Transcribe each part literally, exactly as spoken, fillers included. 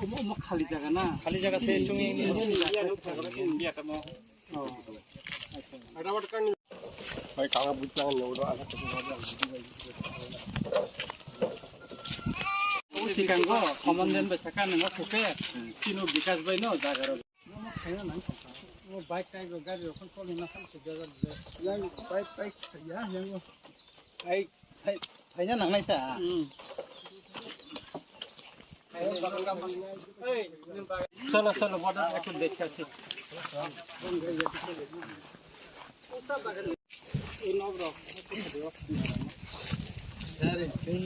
Omo, omo khali jaga na? Khali jaga se chwng. Oh. Acha. O sikango, commandant bai saka nang o suke, chino Bikash bai no jaga ro. Bike tai go gari rok choli na sam se jaga. Yang bike tai ya yang. Ai, ai, phaina nangnai ta. Hmm. Cholo, cholo, border ekটু দেখে আসি।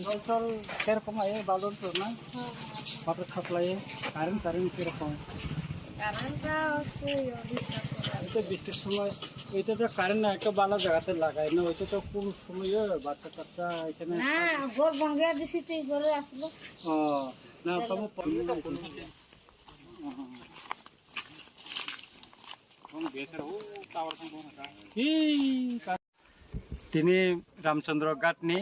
Chol, chol, কিরকম আয়ে বাদল তো না? Water supply, current, current কিরকম? Current টা অবশ্যই অধিক আছে। এই তো বৃষ্টির সময়, এটা তো কারেন্ট না, একটা ভালো জায়গাতে লাগায় না, ওইটা তো কোন সময় বাচ্চা কাচ্চা এখানে না, ঘর ভাঙিয়া দিছি তো এই ঘরে আসলো। ও, না, তবু ঠিক আছে। Tini Ramchandra Ghat ni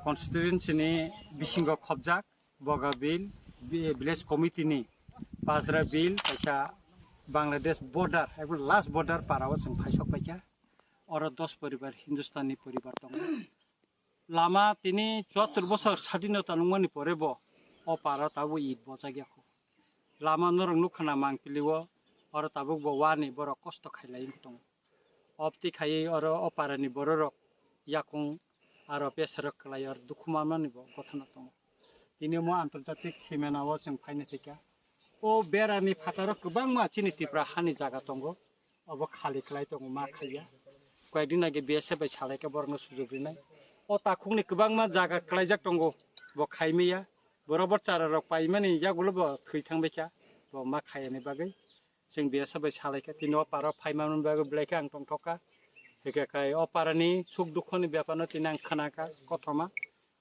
constituency ni bisingo khobjak Boga Bill, vi-, village committee ni Pajra Bill, kaisa Bangladesh border, ekbar last border para o chwng phaisok paikha. Oro dos poribar Hindustani poribar tongo. Lama tini chuattor bosor sadinota nungmani pore bo o para tabuk it bojak ya kho. Lama norok nukha na Mangpili o, oro tabuk bo wani borok kosto khailai wng tongo. Obtwi khaiwi oro o parani bororok yakung aro besarok kwlai oro dukhu manmani bo gothano tongo. Tini omo antorjatik simena o chwng phaina thwikha. O berani phataro kwbangma chini Tripura hani jaga tongo, obo khali khlai tongo, ma khaiya. Koyekdin age B S F bai salaikha borokno sujok rinai. O takhukni kwbangma jaga khlaijak tongo, bo khaimaya. Borok bo chararok paimani yagulo bo thwi thangbaikha, bo ma khaiyani bagwi. Chwng B S F bai salaikha, tini o parao phaimani bagwi belai khe ang tongthokha. Hwnkhe kai o parani suk dukhoni bepar no tini ang khnakha kothoma.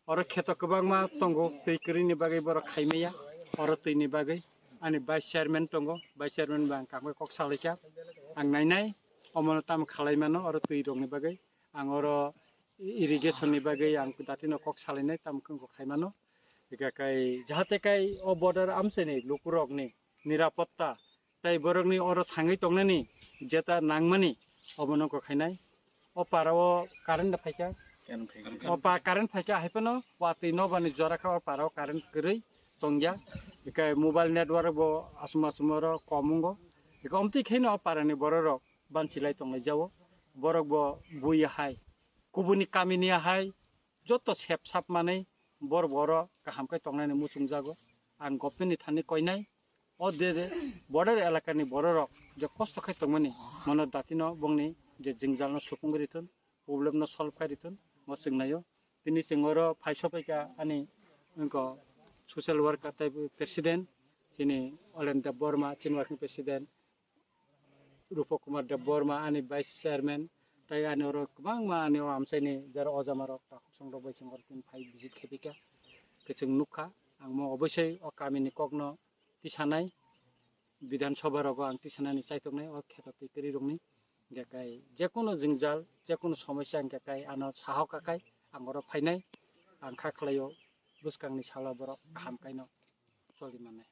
Oro kheto kwbangma tongo, twi kwrwini bagwi borok khaimaya, oro twini bagwi. Ani vice chairman tongo, vice chairman bai ang kamo kok salaikha. Ang nainai, omono tamo khalai mano, oro twi rokni bagwi. Ang oro irrigation ni bagwi ang datino kok salainai, tamo khe wngkha khaimano. Hwnkhe kai jahate kai o border amchaini lukurokni nirapotta tei borokni oro thangwi tongnani jeta nangmani obono wngkha khainai. O para o current da phaikha. Current phaikha. O pa current phaikha hai phano watwi nokbar ni jora kha o para o current kwrwi tongya. Hwnkhe mobile network bo aswk aswk oro kom wngo. Hwnkhe omtwi khaino o para ni borok rok banchilai tonglai jao. Borok bo bui hai, kubuni kamini hai, joto sep sap manwi borok bo oro kaham khe tongnani muchungjago. Ang government ni thani koinai, o de de border elakani bororok je kosto khai tongmani, mono datino bongni je jingjalno supung ri thun, problem no solve khai ri thun, mo chwngnaio. Tini chwng oro phai sopaikha ani wngkha social worker tei president, chini Olen Debbarma, chini working president, Rupa Kumar Debbarma, ani vice chairman, tei ani oro kwbangma ani o amchaini jara ojamarok takhuk songrok bai chwng oro tini phai visit khaipikha. Khe chwng nukha, ang mo obosoi o kamini kokno tisanai, Bidhan Sabha rogo ang tisanani chaitoknai o kheto twi kwrwi rokni. Hwnkhe kai jekunu jwngjal, jekunu somosya hwnkhe kai ano sahoka kai ang oro phainai, ang kha khlaio bwskangni salo borok kaham kaino choli mannai.